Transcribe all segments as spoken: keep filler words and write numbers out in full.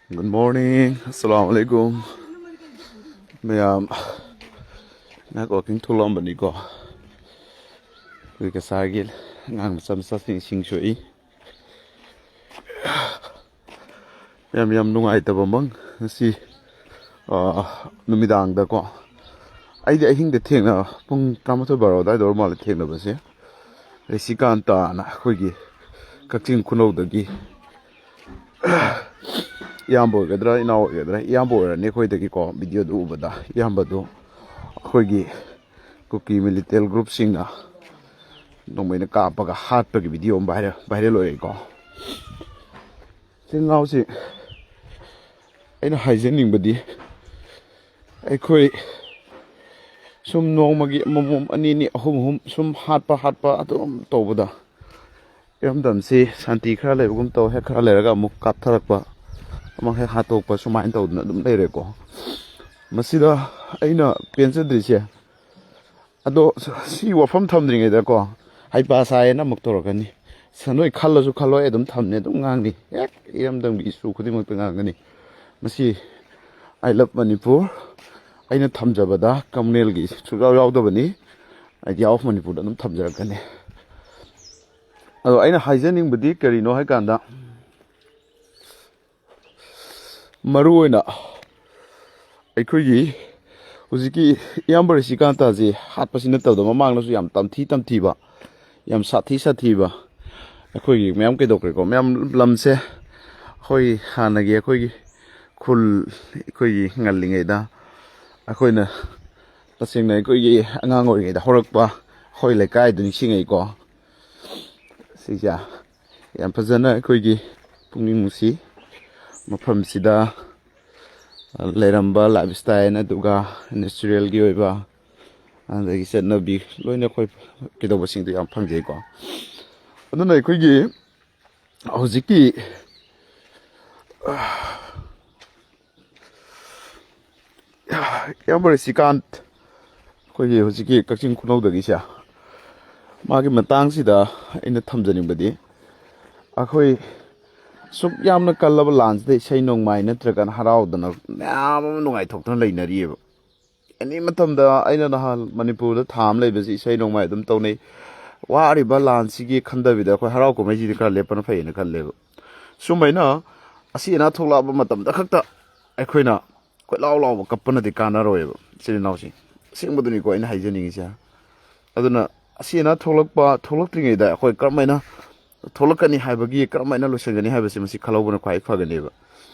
Good morning. Assalamu alaikum. ꯃꯌꯥꯝ ꯉꯥꯏꯍꯥꯛ ꯋꯥꯛꯀꯤꯡ ꯊꯣꯛꯂꯛꯑꯝꯕꯅꯤꯀꯣ꯫ ꯑꯩꯈꯣꯏ ꯀꯁꯥꯔꯒꯤ ꯑꯉꯥꯡ ꯃꯆꯥ ꯃꯆꯥꯁꯤꯡ ꯏꯁꯤꯡ ꯁꯣꯛꯏ꯫ ꯃꯌꯥꯝ ꯌꯥꯝ ꯅꯨꯡꯉꯥꯏꯇꯕ ꯃꯪ ꯉꯁꯤ, ꯑꯥ, ꯅꯨꯃꯤꯗꯥꯡꯗꯀꯣ꯫ ꯑꯩꯗꯤ ꯑꯍꯤꯡꯗ ꯊꯦꯡꯅ ꯄꯨꯡ ꯇꯔꯥꯃꯥꯊꯣꯏ ꯕꯥꯔꯣ ꯑꯗꯨꯋꯥꯏꯗ ꯑꯣꯏꯔ ꯃꯥꯜꯂꯦ ꯊꯦꯡꯅꯕꯁꯦ꯫ ꯔꯤꯁꯤꯀꯥꯟꯇꯥꯅ ꯑꯩꯈꯣꯏꯒꯤ ꯀꯛꯆꯤꯡ ꯈꯨꯅꯧꯗꯒꯤ ꯏꯌꯥꯝꯕ ꯑꯣꯏꯒꯗ꯭ꯔꯥ ꯏꯅꯥꯎ ꯑꯣꯏꯒꯗ꯭ꯔꯥ, ꯏꯌꯥꯝꯕ ꯑꯣꯏꯔꯅꯤ ꯑꯩꯈꯣꯏꯗꯒꯤꯀꯣ꯫ ꯚꯤꯗꯤꯑꯣꯗꯨ ꯎꯕꯗ ꯏꯌꯥꯝꯕꯗꯨ ꯑꯩꯈꯣꯏꯒꯤ ꯀꯨꯀꯤ ꯃꯤꯂꯤꯇꯦꯟ ꯒ꯭ꯔꯨꯞꯁꯤꯡꯅ ꯅꯣꯡꯃꯩꯅ ꯀꯥꯞꯄꯒ ꯍꯥꯠꯄꯒꯤ ꯚꯤꯗꯤꯑꯣ ꯑꯃ ꯚꯥꯏꯔꯦꯜ ꯚꯥꯏꯔꯦꯜ ꯑꯣꯏꯔꯦꯀꯣ꯫ ꯏꯆꯤꯜ ꯏꯅꯥꯎꯁꯤ ꯑꯩꯅ ꯍꯥꯏꯖꯅꯤꯡꯕꯗꯤ, ꯑꯩꯈꯣꯏ ꯁꯨꯝ ꯅꯣꯡꯃꯒꯤ ꯑꯃꯃꯝ, ꯑꯅꯤ ꯑꯅꯤ, ꯑꯍꯨꯝ ꯑꯍꯨꯝ ꯁꯨꯝ ꯍꯥꯠꯄ ꯍꯥꯠꯄ ꯑꯗꯨꯝ ꯇꯧꯕꯗ ꯏꯔꯝꯗꯝꯁꯤ ꯁꯥꯟꯇꯤ ꯈꯔ ꯂꯩꯕꯒꯨꯝ ꯇꯧ, ꯍꯦꯛ ꯈꯔ ꯂꯩꯔꯒ ꯑꯃꯨꯛ ꯀꯥꯞꯊꯔꯛꯄ, ꯑꯃꯨꯛ ꯍꯦꯛ ꯍꯥꯠꯇꯣꯛꯄ, ꯁꯨꯃꯥꯏꯅ ꯇꯧꯗꯅ ꯑꯗꯨꯝ ꯂꯩꯔꯦꯀꯣ꯫ ꯃꯁꯤꯗ ꯑꯩꯅ ꯄꯦꯟꯖꯗ꯭ꯔꯤꯁꯦ, ꯑꯗꯣ ꯁꯤ ꯋꯥꯐꯝ ꯊꯝꯗ꯭ꯔꯤꯉꯩꯗꯀꯣ, ꯍꯩꯄꯥ ꯁꯥꯏꯌꯦꯅ ꯑꯃꯨꯛ ꯇꯧꯔꯛꯀꯅꯤ꯫ ꯁ-, ꯅꯣꯏ ꯈꯜꯂꯁꯨ ꯈꯜꯂꯣꯏ, ꯑꯗꯨꯝ ꯊꯝꯅꯤ, ꯑꯗꯨꯝ ꯉꯥꯡꯅꯤ꯫ ꯍꯦꯛ ꯏꯔꯝꯗꯝꯒꯤ ꯏꯁꯨ ꯈꯨꯗꯤꯡꯃꯛꯇ ꯉꯥꯡꯒꯅꯤ꯫ ꯃꯁꯤ I love Manipur ꯑꯩꯅ ꯊꯝꯖꯕꯗ ꯀꯃꯨꯅꯦꯜꯒꯤ ꯁꯨꯡꯌꯥꯎ ꯌꯥꯎꯗꯕꯅꯤ꯫ Idea of Manipurꯗ ꯑꯗꯨꯝ ꯊꯝꯖꯔꯛꯀꯅꯤ꯫ ꯑꯗꯣ ꯑꯩꯅ ꯍꯥꯏꯖꯅꯤꯡꯕꯗꯤ ꯀꯔꯤꯅꯣ ꯍꯥꯏꯀꯥꯟꯗ, ꯃꯔꯨ ꯑꯣꯏꯅ ꯑꯩꯈꯣꯏꯒꯤ ꯍꯧꯖꯤꯛꯀꯤ ꯏꯌꯥꯝꯕ ꯔꯤꯁꯤꯀꯥꯟꯇꯥꯁꯦ ꯍꯥꯠꯄꯁꯤ ꯅꯠꯇꯕꯗ, ꯃꯃꯥꯡꯗꯁꯨ ꯌꯥꯝ ꯇꯝꯊꯤ ꯇꯝꯊꯤꯕ, ꯌꯥꯝ ꯁꯥꯊꯤ ꯁꯥꯊꯤꯕ ꯑꯩꯈꯣꯏꯒꯤ ꯃꯌꯥꯝ ꯀꯩꯗꯧꯈ꯭ꯔꯦꯀꯣ꯫ ꯃꯌꯥꯝ ꯂꯝꯁꯦ ꯑꯩꯈꯣꯏ ꯍꯥꯟꯅꯒꯤ ꯑꯩꯈꯣꯏꯒꯤ ꯈꯨꯜ, ꯑꯩꯈꯣꯏꯒꯤ ꯉꯜꯂꯤꯉꯩꯗ ꯑꯩꯈꯣꯏꯅ ꯇꯁꯦꯡꯅ ꯑꯩꯈꯣꯏꯒꯤ ꯑꯉꯥꯡ ꯑꯣꯏꯔꯤꯉꯩꯗ ꯍꯧꯔꯛꯄ ꯑꯩꯈꯣꯏ ꯂꯩꯀꯥꯏꯗꯨ ꯅꯤꯡꯁꯤꯡꯉꯛꯏꯀꯣ꯫ ꯁꯤꯁꯦ ꯌꯥꯝ ꯐꯖꯅ ꯑꯩꯈꯣꯏꯒꯤ ꯄꯨꯛꯅꯤꯡ ꯅꯨꯡꯁꯤ꯫ ꯃꯐꯝꯁꯤꯗ ꯂꯩꯔꯝꯕ ꯂꯥꯏꯐ ꯁ꯭ꯇꯥꯏꯜ, ꯑꯗꯨꯒ ꯅꯦꯆꯔꯦꯜꯒꯤ ꯑꯣꯏꯕ, ꯑꯗꯒꯤ ꯆꯠꯅꯕꯤ, ꯂꯣꯏꯅ ꯑꯩꯈꯣꯏ ꯀꯩꯗꯧꯕꯁꯤꯡꯗꯣ ꯌꯥꯝ ꯐꯪꯖꯩꯀꯣ꯫ ꯑꯗꯨꯅ ꯑꯩꯈꯣꯏꯒꯤ ꯍꯧꯖꯤꯛꯀꯤ ꯏꯌꯥꯝꯕ ꯔꯤꯁꯤꯀꯥꯟꯠ, ꯑꯩꯈꯣꯏꯒꯤ ꯍꯧꯖꯤꯛꯀꯤ ꯀꯛꯆꯤꯡ ꯈꯨꯅꯧꯗꯒꯤꯁꯦ, ꯃꯥꯒꯤ ꯃꯇꯥꯡꯁꯤꯗ ꯑꯩꯅ ꯊꯝꯖꯅꯤꯡꯕꯗꯤ, ꯑꯩꯈꯣꯏ ꯁꯨꯛ ꯌꯥꯝꯅ ꯀꯜꯂꯕ ꯂꯥꯟꯁꯤꯗ ꯏꯁꯩ ꯅꯣꯡꯃꯥꯏ ꯅꯠꯇ꯭ꯔꯒꯅ ꯍꯔꯥꯎꯗꯅ ꯃꯌꯥꯝ ꯑꯃ ꯅꯨꯡꯉꯥꯏꯊꯣꯛꯇꯅ ꯂꯩꯅꯔꯤꯑꯕ꯫ ꯑꯦꯅꯤ ꯃꯇꯝꯗ, ꯑꯩꯅ ꯅꯍꯥꯟ ꯃꯅꯤꯄꯨꯔꯗ ꯊꯥ ꯑꯃ ꯂꯩꯕꯁꯤ ꯏꯁꯩ ꯅꯣꯡꯃꯥꯏ ꯑꯗꯨꯝ ꯇꯧꯅꯩ꯫ ꯋꯥꯔꯤꯕ ꯂꯥꯟꯁꯤꯒꯤ ꯈꯟꯗꯕꯤꯗ ꯑꯩꯈꯣꯏ ꯍꯔꯥꯎ ꯀꯨꯝꯍꯩꯁꯤꯗꯤ ꯈꯔ ꯂꯦꯞꯄꯅ ꯐꯩꯌꯦꯅ ꯈꯜꯂꯦꯕ꯫ ꯁꯨꯝꯃꯥꯏꯅ ꯑꯁꯤ ꯑꯅꯥ ꯊꯣꯛꯂꯛꯑꯕ ꯃꯇꯝꯗ ꯈꯛꯇ ꯑꯩꯈꯣꯏꯅ ꯀꯣꯏꯂꯥꯎ ꯂꯥꯎꯕ ꯀꯞꯄꯅꯗꯤ ꯀꯥꯟꯅꯔꯣꯏꯕ, ꯏꯆꯤꯜ ꯏꯅꯥꯎꯁꯤꯡ꯫ ꯑꯁꯦꯡꯕꯗꯨꯅꯤꯀꯣ ꯑꯩꯅ ꯍꯥꯏꯖꯅꯤꯡꯉꯤꯁꯦ꯫ ꯑꯗꯨꯅ ꯑꯁꯤ ꯑꯅꯥ ꯊꯣꯛꯂꯛꯄ, ꯊꯣꯛꯂꯛꯇ꯭ꯔꯤꯉꯩꯗ ꯑꯩꯈꯣꯏ ꯀꯔꯝꯍꯥꯏꯅ ꯊꯣꯛꯂꯛꯀꯅꯤ ꯍꯥꯏꯕꯒꯤ, ꯀꯔꯝꯍꯥꯏꯅ ꯂꯣꯏꯁꯤꯟꯒꯅꯤ ꯍꯥꯏꯕꯁꯤ ꯃꯁꯤ ꯈꯜꯍꯧꯕꯅ ꯈ꯭ꯋꯥꯏ ꯐꯒꯅꯦꯕ꯫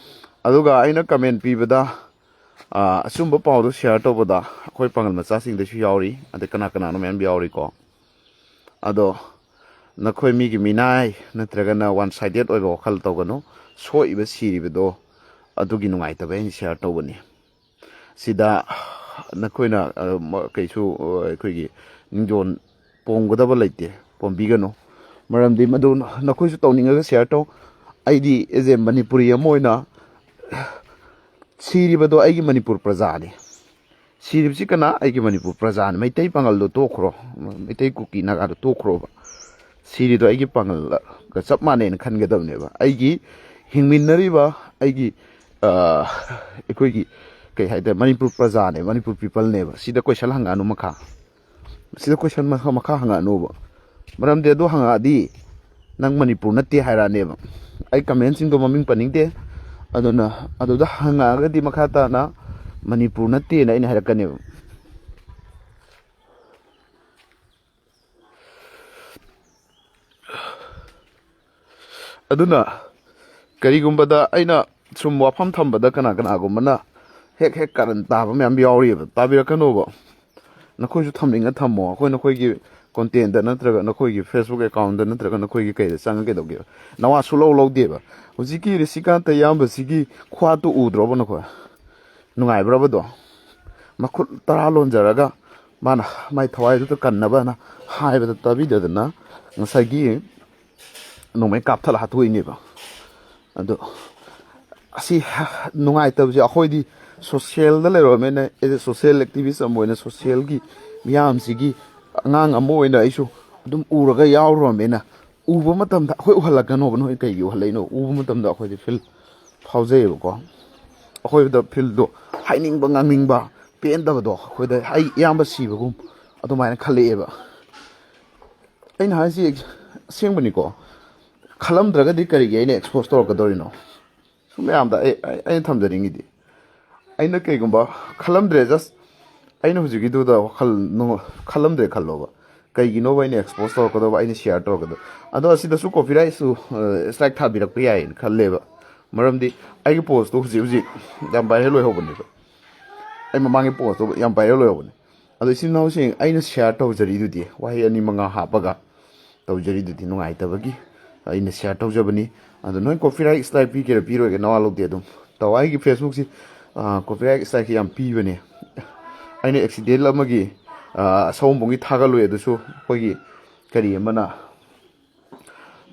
ꯑꯗꯨꯒ ꯑꯩꯅ ꯀꯃꯦꯟ ꯄꯤꯕꯗ, ꯑ, ꯑꯆꯨꯝꯕ ꯄꯥꯎꯗꯣ ꯁꯤꯌꯥꯔ ꯇꯧꯕꯗ ꯑꯩꯈꯣꯏ ꯄꯥꯡꯒꯜ ꯃꯆꯥꯁꯤꯡꯗꯁꯨ ꯌꯥꯎꯔꯤ, ꯑꯗꯩ ꯀꯅꯥ ꯀꯅꯥꯅꯣ ꯃꯌꯥꯝ ꯌꯥꯎꯔꯤꯀꯣ꯫ ꯑꯗꯣ ꯅꯈꯣꯏ ꯃꯤꯒꯤ ꯃꯤꯅꯥꯏ ꯅꯠꯇ꯭ꯔꯒꯅ ꯋꯥꯟ ꯁꯥꯏꯗꯦꯠ ꯑꯣꯏꯕ ꯋꯥꯈꯜ ꯇꯧꯒꯅꯨ꯫ ꯁꯣꯛꯏꯕ, ꯁꯤꯔꯤꯕꯗꯣ ꯑꯗꯨꯒꯤ ꯅꯨꯡꯉꯥꯏꯇꯕ ꯑꯩꯅ ꯁꯤꯌꯥꯔ ꯇꯧꯕꯅꯤ꯫ ꯁꯤꯗ ꯅꯈꯣꯏꯅ, ꯑ, ꯃ-, ꯀꯩꯁꯨ, ꯑ, ꯑꯩꯈꯣꯏꯒꯤ ꯅꯤꯡꯖꯣꯟ ꯄꯣꯡꯒꯗꯕ ꯂꯩꯇꯦ, ꯄꯣꯡꯕꯤꯒꯅꯨ꯫ ꯃꯔꯝꯗꯤ ꯃꯗꯨ ꯅꯈꯣꯏꯁꯨ ꯇꯧꯅꯤꯡꯉꯒ ꯁꯤꯌꯥꯔ ꯇꯧ꯫ ꯑꯩꯗꯤ ꯑꯦꯖ ꯑꯦ ꯃꯅꯤꯄꯨꯔꯤ ꯑꯃ ꯑꯣꯏꯅ, ꯁꯤꯔꯤꯕꯗꯣ ꯑꯩꯒꯤ ꯃꯅꯤꯄꯨꯔ ꯄ꯭ꯔꯖꯥꯅꯤ꯫ ꯁꯤꯔꯤꯕꯁꯤ ꯀꯅꯥ? ꯑꯩꯒꯤ ꯃꯅꯤꯄꯨꯔ ꯄ꯭ꯔꯖꯥꯅꯤ꯫ ꯃꯩꯇꯩ ꯄꯥꯉꯜꯗꯣ ꯇꯣꯛꯈ꯭ꯔꯣ, ꯃꯩꯇꯩ, ꯀꯨꯀꯤ, ꯅꯥꯒꯥꯗꯣ ꯇꯣꯛꯈ꯭ꯔꯣꯕ꯫ ꯁꯤꯔꯤꯗꯣ ꯑꯩꯒꯤ ꯄꯥꯉꯜꯒ ꯆꯞ ꯃꯥꯟꯅꯩꯅ ꯈꯟꯒꯗꯕꯅꯦꯕ꯫ ꯑꯩꯒꯤ ꯍꯤꯡꯃꯤꯟꯅꯔꯤꯕ ꯑꯩꯒꯤ, ꯑ, ꯑꯩꯈꯣꯏꯒꯤ, ꯀꯩ ꯍꯥꯏꯇꯥꯔꯦ, ꯃꯅꯤꯄꯨꯔ ꯄ꯭ꯔꯖꯥꯅꯦꯕ, ꯃꯅꯤꯄꯨꯔ ꯄꯤꯄꯜꯅꯦꯕ꯫ ꯁꯤꯗ ꯀꯣꯏꯁꯟ ꯍꯪꯉꯛꯑꯅꯨ ꯃꯈꯥ꯫ ꯁꯤꯗ ꯀꯣꯏꯁꯟ ꯃꯈꯥ, ꯃꯈꯥ ꯍꯪꯉꯛꯑꯅꯨꯕ꯫ ꯃꯔꯝꯗꯤ ꯑꯗꯨ ꯍꯪꯉꯛꯑꯗꯤ ꯅꯪ ꯃꯅꯤꯄꯨꯔ ꯅꯠꯇꯦ ꯍꯥꯏꯔꯛꯑꯅꯦꯕ꯫ ꯑꯩ ꯀꯃꯦꯟꯁꯤꯡꯗꯣ ꯃꯃꯤꯡ ꯄꯟꯅꯤꯡꯗꯦ꯫ ꯑꯗꯨꯅ ꯑꯗꯨꯗ ꯍꯪꯉꯛꯑꯒꯗꯤ ꯃꯈꯥ ꯇꯥꯅ ꯃꯅꯤꯄꯨꯔ ꯅꯠꯇꯦꯅ ꯑꯩꯅ ꯍꯥꯏꯔꯛꯀꯅꯦꯕ꯫ ꯑꯗꯨꯅ ꯀꯔꯤꯒꯨꯝꯕꯗ ꯑꯩꯅ ꯁꯨꯝ ꯋꯥꯐꯝ ꯊꯝꯕꯗ ꯀꯅꯥ ꯀꯅꯥꯒꯨꯝꯕꯅ ꯍꯦꯛ ꯍꯦꯛ ꯀꯥꯔꯟ ꯇꯥꯕ ꯃꯌꯥꯝ ꯌꯥꯎꯔꯤꯑꯕ, ꯇꯥꯕꯤꯔꯛꯀꯅꯣꯕ꯫ ꯅꯈꯣꯏꯁꯨ ꯊꯝꯅꯤꯡꯉ ꯊꯝꯃꯣ, ꯑꯩꯈꯣꯏ ꯅꯈꯣꯏꯒꯤ ꯀꯣꯟꯇꯦꯟꯗ ꯅꯠꯇ꯭ꯔꯒ ꯅꯈꯣꯏꯒꯤ ꯐꯦꯁꯕꯨꯛ ꯑꯦꯀꯥꯎꯟꯗ ꯅꯠꯇ꯭ꯔꯒ ꯅꯈꯣꯏꯒꯤ ꯀꯩꯗ ꯆꯪꯉ ꯀꯩꯗꯧꯒꯦꯕ? ꯅꯋꯥ ꯁꯨꯛꯂꯧ ꯂꯧꯗꯦꯕ꯫ ꯍꯧꯖꯤꯛꯀꯤ ꯔꯤꯁꯤꯀꯥꯟꯇ ꯏꯌꯥꯝꯕꯁꯤꯒꯤ ꯈꯨꯍꯥꯠꯇꯨ ꯎꯗ꯭ꯔꯣꯕ ꯅꯈꯣꯏ? ꯅꯨꯡꯉꯥꯏꯕ꯭ꯔꯕꯗꯣ? ꯃꯈꯨꯠ ꯇꯔꯥ ꯂꯣꯟꯖꯔꯒ ꯃꯥꯅ ꯃꯥꯏ ꯊꯋꯥꯏꯗꯨꯗ ꯀꯟꯅꯕꯅ ꯍꯥꯏꯕꯗ ꯇꯥꯕꯤꯗꯗꯅ ꯉꯁꯥꯏꯒꯤ ꯅꯣꯡꯃꯩ ꯀꯥꯞꯊꯠꯂ ꯍꯥꯠꯇꯣꯛꯏꯅꯦꯕ꯫ ꯑꯗꯣ ꯑꯁꯤ ꯅꯨꯡꯉꯥꯏꯇꯕꯁꯦ ꯑꯩꯈꯣꯏꯗꯤ ꯁꯣꯁꯤꯌꯦꯜꯗ ꯂꯩꯔꯨꯔꯕꯅꯤꯅ, ꯑꯦꯖ ꯑꯦ ꯁꯣꯁꯤꯌꯦꯜ ꯑꯦꯛꯇꯤꯚꯤꯁ ꯑꯃ ꯑꯣꯏꯅ, ꯁꯣꯁꯤꯌꯦꯜꯒꯤ ꯃꯤꯌꯥꯝꯁꯤꯒꯤ ꯑꯉꯥꯡ ꯑꯃ ꯑꯣꯏꯅ ꯑꯩꯁꯨ ꯑꯗꯨꯝ ꯎꯔꯒ ꯌꯥꯎꯔꯨꯔꯕꯅꯤꯅ, ꯎꯕ ꯃꯇꯝꯗ ꯑꯩꯈꯣꯏ ꯎꯍꯜꯂꯛꯀꯅꯣꯕ, ꯅꯣꯏ ꯀꯩꯒꯤ ꯎꯍꯜꯂꯛꯏꯅꯣ? ꯎꯕ ꯃꯇꯝꯗ ꯑꯩꯈꯣꯏꯗꯤ ꯐꯤꯜ ꯐꯥꯎꯖꯩꯌꯦꯕꯀꯣ꯫ ꯑꯩꯈꯣꯏꯗ ꯐꯤꯜꯗꯣ ꯍꯥꯏꯅꯤꯡꯕ ꯉꯥꯡꯅꯤꯡꯕ ꯄꯦꯟꯗꯕꯗꯣ ꯑꯩꯈꯣꯏꯗ ꯍꯩ ꯑꯌꯥꯝꯕ ꯁꯤꯕꯒꯨꯝ ꯑꯗꯨꯃꯥꯏꯅ ꯈꯜꯂꯛꯑꯦꯕ꯫ ꯑꯩꯅ ꯍꯥꯏꯁꯤ ꯑꯁꯦꯡꯕꯅꯤꯀꯣ꯫ ꯈꯜꯂꯝꯗ꯭ꯔꯒꯗꯤ ꯀꯔꯤꯒꯤ ꯑꯩꯅ ꯑꯦꯛꯁꯄꯣꯖ ꯇꯧꯔꯛꯀꯗꯧꯔꯤꯅꯣ? ꯁꯨꯝ ꯃꯌꯥꯝꯗ ꯑꯩ ꯑꯩ- ꯑꯩꯅ ꯊꯝꯖꯅꯤꯡꯉꯤꯗꯤ, ꯑꯩꯅ ꯀꯩꯒꯨꯝꯕ ꯈꯜꯂꯝꯗ꯭ꯔꯦ, ꯖꯁ ꯑꯩꯅ ꯍꯧꯖꯤꯛꯀꯤꯗꯨꯗ ꯋꯥꯈꯜ ꯅꯨꯡ- ꯈꯜꯂꯝꯗ꯭ꯔꯦ ꯈꯜꯂꯣꯕ꯫ ꯀꯩꯒꯤꯅꯣꯕ ꯑꯩꯅ ꯑꯦꯛꯁꯄꯣꯖ ꯇꯧꯔꯛꯀꯗꯧꯕ, ꯑꯩꯅ ꯁꯤꯌꯥꯔ ꯇꯧꯔꯛꯀꯗꯧꯕ? ꯑꯗꯣ ꯑꯁꯤꯗꯁꯨ ꯀꯣꯄꯤꯔꯥꯏꯠꯁꯨ ꯏꯁꯇ꯭ꯔꯥꯏꯛ ꯊꯥꯕꯤꯔꯛꯄ ꯌꯥꯏꯌꯦꯅ ꯈꯜꯂꯦꯕ꯫ ꯃꯔꯝꯗꯤ ꯑꯩꯒꯤ ꯄꯣꯁꯇꯣ ꯍꯧꯖꯤꯛ ꯍꯧꯖꯤꯛ ꯌꯥꯝ ꯚꯥꯏꯔꯦꯜ ꯑꯣꯏꯍꯧꯕꯅꯦꯕ꯫ ꯑꯩ ꯃꯃꯥꯡꯒꯤ ꯄꯣꯁꯇꯣ ꯌꯥꯝ ꯚꯥꯏꯔꯦꯜ ꯑꯣꯏꯍꯧꯕꯅꯦ꯫ ꯑꯗꯣ ꯏꯆꯤꯟ ꯏꯅꯥꯎꯁꯤꯡ, ꯑꯩꯅ ꯁꯤꯌꯥꯔ ꯇꯧꯖꯔꯤꯗꯨꯗꯤ ꯋꯥꯍꯩ ꯑꯅꯤ ꯃꯉꯥ ꯍꯥꯞꯄꯒ ꯇꯧꯖꯔꯤꯗꯨꯗꯤ ꯅꯨꯡꯉꯥꯏꯇꯕꯒꯤ ꯑꯩꯅ ꯁꯤꯌꯥꯔ ꯇꯧꯖꯕꯅꯤ꯫ ꯑꯗꯣ ꯅꯣꯏ ꯀꯣꯄꯤꯔꯥꯏꯠ ꯏꯁꯇ꯭ꯔꯥꯏꯛ ꯄꯤꯒꯦꯔꯥ ꯄꯤꯔꯣꯏꯒꯦꯔꯥ ꯅꯋꯥ ꯂꯧꯗꯦ, ꯑꯗꯨꯝ ꯇꯧ꯫ ꯑꯩꯒꯤ ꯐꯦꯁꯕꯨꯛꯁꯤ ꯀꯣꯄꯤꯔꯥꯏꯠ ꯏꯁꯇ꯭ꯔꯥꯏꯛꯁꯤ ꯌꯥꯝ ꯄꯤꯕꯅꯦ꯫ ꯑꯩꯅ ꯑꯦꯛꯁꯤꯗꯦꯟ ꯑꯃꯒꯤ ꯑ, ꯁꯑꯣꯝꯕꯨꯡꯒꯤ ꯊꯥꯒꯠꯂꯨꯏ, ꯑꯗꯨꯁꯨ ꯑꯩꯈꯣꯏꯒꯤ ꯀꯔꯤ ꯑꯃꯅ,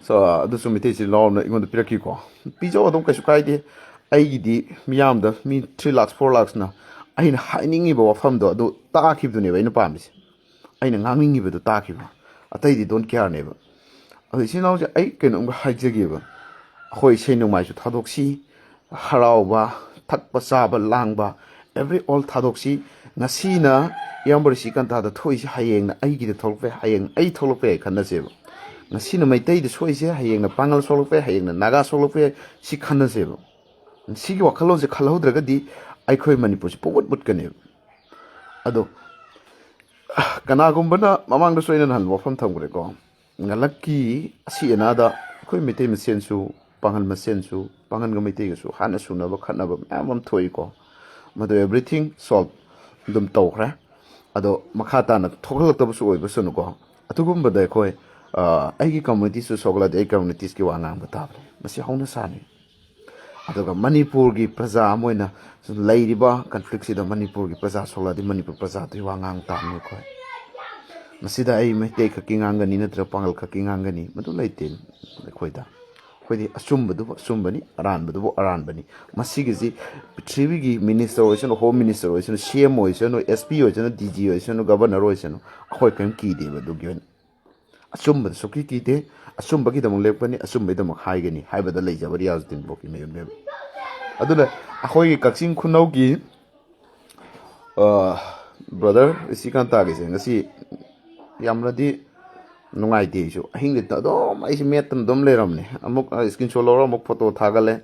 so, ꯑꯗꯨꯁꯨ ꯃꯩꯇꯩ ꯏꯆꯤꯜ ꯏꯅꯥꯎꯅ ꯑꯩꯉꯣꯟꯗ ꯄꯤꯔꯛꯈꯤꯀꯣ꯫ ꯄꯤꯖꯧ, ꯑꯗꯨꯝ ꯀꯩꯁꯨ ꯀꯥꯏꯗꯦ꯫ ꯑꯩꯒꯤꯗꯤ ꯃꯤꯌꯥꯝꯗ, ꯃꯤ ꯊ꯭ꯔꯤ ꯂꯥꯛꯁ ꯐꯣꯔ ꯂꯥꯛꯁꯅ ꯑꯩꯅ ꯍꯥꯏꯅꯤꯡꯉꯤꯕ ꯋꯥꯐꯝꯗꯣ ꯑꯗꯨ ꯇꯥꯈꯤꯕꯗꯨꯅꯦꯕ ꯑꯩꯅ ꯄꯥꯝꯃꯤꯁꯦ꯫ ꯑꯩꯅ ꯉꯥꯡꯅꯤꯡꯉꯤꯕꯗꯣ ꯇꯥꯈꯤꯕ, ꯑꯇꯩꯗꯤ ꯗꯣꯟ ꯀꯤꯌꯥꯔꯅꯦꯕ꯫ ꯑꯗꯣ ꯏꯆꯤꯟ ꯏꯅꯥꯎꯁꯦ, ꯑꯩ ꯀꯩꯅꯣꯝꯒ ꯍꯥꯏꯖꯒꯦꯕ꯫ ꯑꯩꯈꯣꯏ ꯏꯁꯩ ꯅꯣꯡꯃꯥꯏꯁꯨ ꯊꯥꯗꯣꯛꯁꯤ, ꯍꯔꯥꯎꯕ, ꯊꯛꯄ ꯆꯥꯕ ꯂꯥꯡꯕ, ꯑꯦꯕ꯭ꯔꯤ ꯑꯣꯜ ꯊꯥꯗꯣꯛꯁꯤ꯫ ꯉꯁꯤꯅ ꯏꯌꯥꯝꯕ ꯔꯤꯁꯤꯀꯥꯟꯇꯥꯗ ꯊꯣꯛꯏꯁꯦ, ꯍꯌꯦꯡꯅ ꯑꯩꯒꯤꯗ ꯊꯣꯛꯂꯛꯄ ꯌꯥꯏ, ꯍꯌꯦꯡ ꯑꯩ ꯊꯣꯛꯂꯛꯄ ꯌꯥꯏ ꯈꯟꯅꯁꯦꯕ꯫ ꯉꯁꯤꯅ ꯃꯩꯇꯩꯗ ꯁꯣꯛꯏꯁꯦ, ꯍꯌꯦꯡꯅ ꯄꯥꯡꯒꯜ ꯁꯣꯛꯂꯛꯄ ꯌꯥꯏ, ꯍꯌꯦꯡꯅ ꯅꯥꯒꯥ ꯁꯣꯛꯂꯛꯄ ꯌꯥꯏ, ꯁꯤ ꯈꯟꯅꯁꯦꯕ꯫ ꯁꯤꯒꯤ ꯋꯥꯈꯜꯂꯣꯟꯁꯦ ꯈꯜꯍꯧꯗ꯭ꯔꯒꯗꯤ ꯑꯩꯈꯣꯏ ꯃꯅꯤꯄꯨꯔꯁꯦ ꯄꯨꯡꯃꯨꯠ ꯃꯨꯠꯀꯅꯦꯕ꯫ ꯑꯗꯣ ꯀꯅꯥꯒꯨꯝꯕꯅ, ꯃꯃꯥꯡꯗꯁꯨ ꯑꯩꯅ ꯅꯍꯥꯟ ꯋꯥꯐꯝ ꯊꯝꯈ꯭ꯔꯦꯀꯣ, ꯉꯂꯛꯀꯤ ꯑꯁꯤ ꯑꯅꯥꯗ ꯑꯩꯈꯣꯏ ꯃꯩꯇꯩ ꯃꯁꯦꯟꯁꯨ, ꯄꯥꯡꯒꯜ ꯃꯁꯦꯟꯁꯨ, ꯄꯥꯡꯒꯜꯒ ꯃꯩꯇꯩꯒꯁꯨ ꯍꯥꯠꯅ ꯁꯨꯅꯕ ꯈꯠꯅꯕ ꯃꯌꯥꯝ ꯑꯃ ꯊꯣꯛꯏꯀꯣ꯫ ꯃꯗꯨ ꯑꯦꯕ꯭ꯔꯤꯊꯤꯡ ꯁꯣꯜꯕ ꯑꯗꯨꯝ ꯇꯧꯈ꯭ꯔꯦ꯫ ꯑꯗꯣ ꯃꯈꯥ ꯇꯥꯅ ꯊꯣꯛꯍꯜꯂꯛꯇꯕꯁꯨ ꯑꯣꯏꯕꯁꯅꯨꯀꯣ꯫ ꯑꯗꯨꯒꯨꯝꯕꯗ ꯑꯩꯈꯣꯏ, ꯑ, ꯑꯩꯒꯤ ꯀꯝꯃꯨꯅꯤꯇꯤꯁꯨ ꯁꯣꯛꯂꯗꯤ ꯑꯩ ꯀꯝꯃꯨꯅꯤꯇꯤꯁꯀꯤ ꯋꯥ ꯉꯥꯡꯕ ꯇꯥꯕꯅꯤ, ꯃꯁꯤ ꯍꯧꯅ ꯁꯥꯅꯤ꯫ ꯑꯗꯨꯒ ꯃꯅꯤꯄꯨꯔꯒꯤ ꯄ꯭ꯔꯖꯥ ꯑꯃ ꯑꯣꯏꯅ ꯂꯩꯔꯤꯕ ꯀꯟꯐ꯭ꯂꯤꯛꯁꯤꯗ ꯃꯅꯤꯄꯨꯔꯒꯤ ꯄ꯭ꯔꯖꯥ ꯁꯣꯛꯂꯛꯑꯗꯤ ꯃꯅꯤꯄꯨꯔ ꯄ꯭ꯔꯖꯥꯗꯨꯒꯤ ꯋꯥ ꯉꯥꯡ ꯇꯥꯕꯅꯤ ꯑꯩꯈꯣꯏ꯫ ꯃꯁꯤꯗ ꯑꯩ ꯃꯩꯇꯩ ꯈꯛꯀꯤ ꯉꯥꯡꯒꯅꯤ ꯅꯠꯇ꯭ꯔꯒ ꯄꯥꯡꯒꯜ ꯈꯛꯀꯤ ꯉꯥꯡꯒꯅꯤ, ꯃꯗꯨ ꯂꯩꯇꯦ ꯑꯩꯈꯣꯏꯗ꯫ ꯑꯩꯈꯣꯏꯗꯤ ꯑꯆꯨꯝꯕꯗꯨꯕꯨ ꯑꯆꯨꯝꯕꯅꯤ, ꯑꯔꯥꯟꯕꯗꯨꯕꯨ ꯑꯔꯥꯟꯕꯅꯤ꯫ ꯃꯁꯤꯒꯤꯁꯤ ꯄ꯭ꯔꯤꯊꯤꯕꯤꯒꯤ ꯃꯤꯅꯤꯁꯇꯔ ꯑꯣꯏꯁꯅꯨ, ꯍꯣꯝ ꯃꯤꯅꯤꯁꯇꯔ ꯑꯣꯏꯁꯅꯨ, ꯁꯤ ꯑꯦꯝ ꯑꯣꯏꯁꯅꯨ, ꯑꯦꯁ ꯄꯤ ꯑꯣꯏꯁꯅꯨ, ꯗꯤ ꯖꯤ ꯑꯣꯏꯁꯅꯨ, ꯒꯕꯔꯅꯔ ꯑꯣꯏꯁꯅꯨ, ꯑꯩꯈꯣꯏ ꯀꯔꯤꯝ ꯀꯤꯗꯦꯕ ꯑꯗꯨꯒꯤ ꯑꯣꯏꯅ꯫ ꯑꯆꯨꯝꯕꯗ ꯁꯨꯛꯀꯤ ꯀꯤꯗꯦ꯫ ꯑꯆꯨꯝꯕꯒꯤꯗꯃꯛ ꯂꯦꯞꯀꯅꯤ, ꯑꯆꯨꯝꯕꯒꯤꯗꯃꯛ ꯍꯥꯏꯒꯅꯤ ꯍꯥꯏꯕꯗ ꯂꯩꯖꯕ ꯔꯤꯌꯥꯖꯨꯗꯤꯟ ꯕ꯭ꯔꯣꯒꯤ ꯃꯌꯨꯝꯅꯦꯕ꯫ ꯑꯗꯨꯅ ꯑꯩꯈꯣꯏꯒꯤ ꯀꯛꯆꯤꯡ ꯈꯨꯅꯧꯒꯤ ꯕ꯭ꯔꯗꯔ ꯔꯤꯁꯤꯀꯥꯟꯇꯥꯒꯤꯁꯦ ꯉꯁꯤ ꯌꯥꯝꯅꯗꯤ ꯅꯨꯡꯉꯥꯏꯇꯦ꯫ ꯑꯩꯁꯨ ꯑꯍꯤꯡꯗ ꯑꯗꯨꯝ ꯑꯩꯁꯦ ꯃꯦꯠꯇꯅ ꯑꯗꯨꯝ ꯂꯩꯔꯝꯅꯦ꯫ ꯑꯃꯨꯛ ꯏꯁꯀ꯭ꯔꯤꯟ ꯁꯣꯠ ꯂꯧꯔ ꯑꯃꯨꯛ ꯐꯣꯇꯣ ꯊꯥꯒꯠꯂꯦ꯫